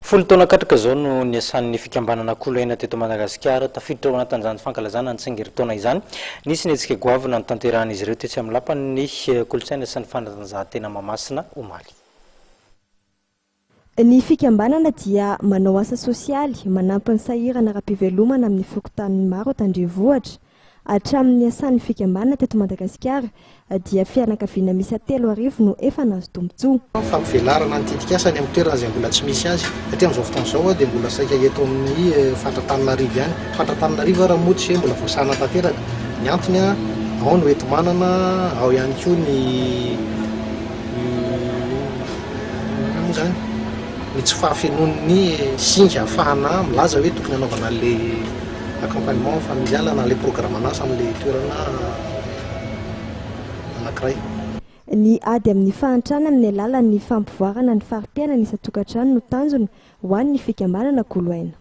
10 taona katroka izao no niasan'ny fikambanana Koloaina teto Madagasikara. Tafiditra ao anatin'izany fankalazana ny tsingerin-taona izany. Nisy ny hetsika goavana notanterahan'izy ireo tetsy amin'ny Lapan'ny kolontsaina sy ny fanatanjahantena Mahamasina omaly. Ny fikambanana dia manao asa sosialy, manampy ny sahirana ara-pivelomana amin'ny fokontany maro eto an-drenivohitra. Hatramin'ny niasan'ny fikambanana teto Madagasikara dia fianakaviana miisa 3000 no efa nahazo tombontsoa. Fampivelarana ny tetikasa any amin'ny toerana izay mbola tsy misy azy, satria amin'izao fotoana izao dia mbola saika eto amin'ny faritra Antananarivo ihany. Faritra Antananarivo ary moa tsy hoe mbola voasahana tanteraka. Ny antony, ao ny hoenti-manana, ao ihany koa ny inona moa izany, ny tsy fahafenoan'ny singa ahafahana milaza hoe tokony hanaovana an'ilay accompagnement familial na ilay programan'asa amin'ilay toerana anankiray. Ny ady amin'ny fahantrana amin'ny alalan'ny fampivoarana ny fari-piainana isan-tokantrano no tanjona ho an'ny fikambanana Koloaina.